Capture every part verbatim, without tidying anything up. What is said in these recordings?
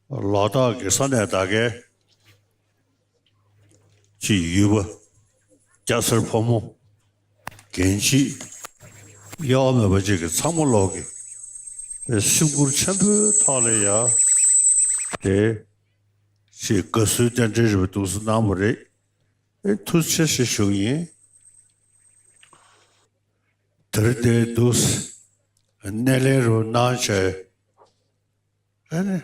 ལ་དྭགས་ཀྱི་ས་གནས་དག་གའི་ཅིག་ཡུལ་པ། སྐྱ་སེར་ཕོ་མོ། རྒན་བྱིས། དབྱེ་བ་མེད་པ་ཅིག་གི་ཚང་མ་ལོག་གི་སེམས་ཁུར་ཆེན་པོའི་ཐོག་ལ་ཡ་དེ་ཅིག་དགའ་བསུའི་རྟེན་འབྲེལ་རེ་བ་འདུག་སེ་གནང་བ་རེད། ཨེ་ཐུགས་རྗེ་ཆེ་ཞེས་ཞུ་གི་ཡིན། དེར་དེ་འདུག་སེ་སྣེ་ལེན་རུ་གནང་བྱས། ཨེ་ནི།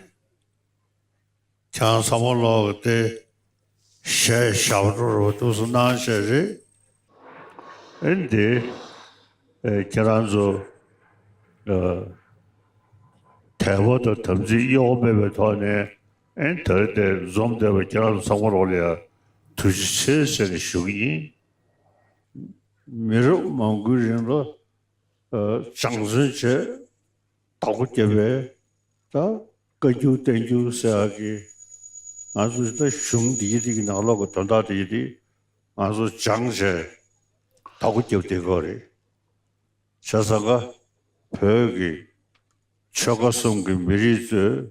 ཁྱེད་རང་ཚང་མ་ལོག་སྟེ་གཞས་ཞབས་བྲོ་རུ་འདུག་སེ་གནང་བྱས་རེད། ཨེ་འདི། ཨེ་ཁྱེད་རང་ཚོ། ཨ། དད་པ་དང་དམ་ཚིག་གཡོ་བ་མེད་པའི་ཐོག་ནས་ཨེ་དེར་དེ་འཛོམས་བསྡད་པ་ཁྱེད་རང་ཚོ་ཚང་མ་ལོག་ལ་ཡ་ཐུགས་རྗེ་ཆེ་ཟེར་ནས་ཞུ་གི་ཡིན། མི་རབས་མང་པོའི་རིང་ལ་ཨ་སྦྱང་བརྩོན་བྱས་བདག་པོ་བརྒྱབ་པའི་ད་བཀའ་འགྱུར་བསྟན་འགྱུར་ཟེར་ཡག་གི་ང་ཚོ་ད་གཞུང་འདི་ཡི་འདི་གི་ནང་ལོགས་ཀྱི་དོན་དག་འདི་ཡི་འདི་ང་ཚོ་སྦྱངས་བྱས་བདག་པོ་བརྒྱབ་བསྡད་ཀྱི་ཡོད་རེད། བྱས་ཙང་ཀ་བོད་ཀྱི་ཆོལ་ཁ་གསུམ་གྱི་མི་རིགས་ཚོས་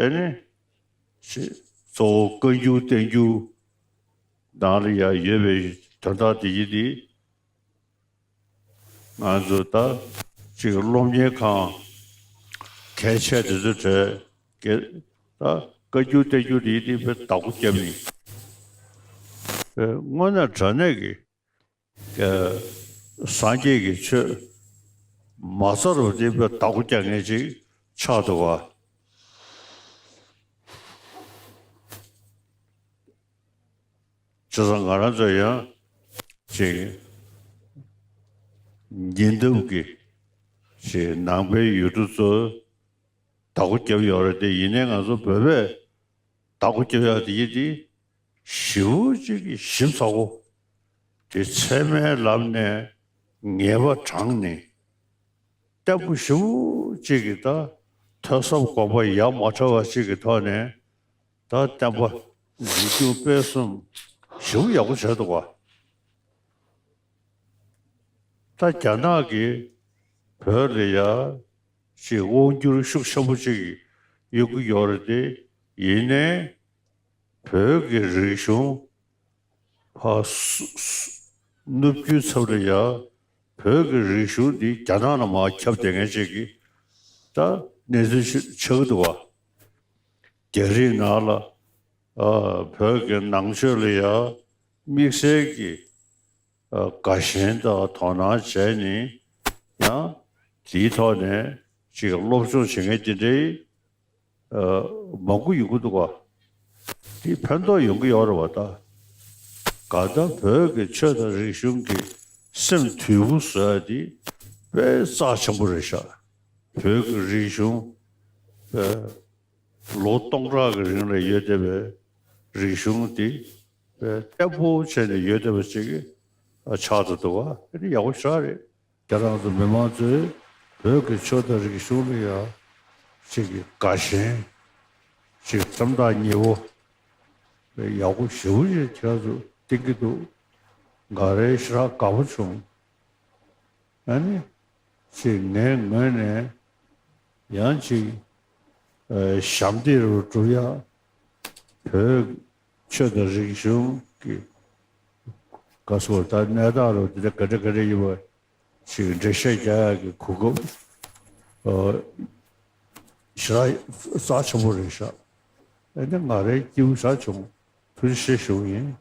ཨེ་ནི་ཅི་གཙོ་བོ་བཀའ་འགྱུར་བསྟན་འགྱུར་ནང་ལ་ཡང་ཡོད་པའི་དོན་དག་དེ་ཡིན་ཏེ། ང་ཚོ་ད་ཅིག་སློབ་གཉེར་ཁང་གལ་ཆེ་དེ་ཚོ་གྲས་ཀྱི་ད་བཀའ་འགྱུར་བསྟན་འགྱུར་དེ་ཡིན་ཏེ་དཔེ་བདག་པོ་བརྒྱབ་ནི། དངོས་གནས་དྲང་གནས་ཀྱི། ཨ། སངས་རྒྱས་ཀྱི་ཆོས་མ་རྩ་རུ་དེ་བདག་པོ་རྒྱག་མཁན་ཅིག་ཆགས་འདུག་ག་བྱས་ཙང་ང་རང་ཚོ་ཡང་ཅིག་ཉེ་འདབས་ཀྱི་ཅིག་ནང་པའི་ཡུལ་གྲུ་ཚོ་བདག་པོ་བརྒྱབ་ཡོད་རེད་དེ། ཡིན་ནའི་ང་ཚོ་བོད་པས་བདག་པོ་རྒྱབ་ཡག་དེ་ཡིན་དེ། ཞེ་པོ་ཅིག་གི་ཞིབ་ཚགས་པོ། དེ་ཚད་མའི་ལམ་ནས་ངེས་པ་དྲངས་ནས། བརྟན་པོ་ཞེ་པོ་ཅིག་གི་ད་ཐོས་བསམ་སྒོམ་པ་ཡ་མ་བྲལ་བ་ཅིག་གི་ཐོག་ནས་ད་བསྟན་པ་འཛིན་སྐྱོང་སྤེལ་གསུམ་ཞེ་པོ་ཡག་པོ་བྱས་འདུག་ག་ད་རྒྱ་ནག་གིས་བོད་ལ་ཡ་ཅིག་དབང་སྒྱུར་ཤུགས་ཆེན་པོ་ཅིག་ཡོང་གི་ཡོད་རེད་དེ། ཡིན་ནའི་བོད་ཀྱི་རིག་གཞུང་ཕར་སུ་སུ་ནུབ་རྒྱུད་ཚབ་ལ་ཡ་བོད་ཀྱི་རིག་གཞུང་འདི་རྒྱ་ནག་ལ་མར་ཁྱབ་བསྡད་མཁན་ཅིག་གི་ད་གནས་ཚུལ་ཞིག་ཆགས་ཀྱི་འདུག་བ། རྒྱ་རིགས་ནང་ལ་ཨ་བོད་ཀྱི་ནང་ཆོས་ལ་ཡ་དམིགས་བསལ་གྱི་ཨ་དགའ་ཞེན་དང་དོ་སྣང་བྱས་ནས་ཡང་དེའི་ཐོག་ནས་ཅིག་སློབ་སྦྱོང་བྱེད་མཁན་དེ་འདྲའི་ཨ་མང་པོ་ཡོང་གི་འདུག་ག་དེ་ཕན་ཐོགས་ཡོང་གི་ཡོད་རེད་བ་ད། ག་ད་བོད་ཀྱི་ཆོས་དང་རིག་གཞུང་གི་སེམས་དུལ་པོ་བཟོ་ཡ་དེ་དཔེ་རྩ་ཆེན་པོ་རེད་ཤག་བོད་ཀྱི་རིག་གཞུང་ཨ་ལོ་སྟོང་ཕྲག་གི་རིང་ལ་ཡོད་བསྡད་པའི་རིག་གཞུང་འདི་བརྟན་པོ་བྱས་ནས་ཡོད་བསྡད་པ་ཅིག་ཆགས་འདུག་འདུག་བ། དེ་ནི་ཡག་པོ་ཞེ་དྲག་རེད། ཁྱེད་རང་ཚོ་མི་མང་ཚོས་བོད་ཀྱི་ཆོས་དང་རིག་གཞུང་ལ་ཡ་ཅིག་གི་དགའ་ཞེན་ཅིག་སེམས་ཐག་ཉེ་བོ་ཡག་པོ་ཞེ་པོ་ཅིག་ཁྱེད་རང་ཚོ་བསྟན་གྱི་འདུག་ང་རང་ཞེ་དྲག་དགའ་པོ་བྱུང་། ཨ་ནི། ཅིག་ངའི་ངོས་ནས་ཡང་ཅིག་ཨ་ཞབས་འདེགས་རུ་སྒྲུབ་ཡ། བོད་ཆོས་དང་རིག་གཞུང་གི་ག་སོ་ད་གནས་སྟངས་རུ་དེ་འདྲ་ག་འདྲ་ག་འདྲ་ཡིན་པ་ཅིག་འགྲེལ་བཤད་རྒྱག་ཡ་གི་གོ་སྐབས་ཨ་ཞེ་དྲག་རྩ་ཆེན་པོ་རེད་ཤག་ཨ་ནི་ང་རའི་སྐྱིད་པོ་ཞེ་དྲག་བྱུང་། ཐུགས་རྗེ་ཆེ་ཞུ་གི་ཡིན།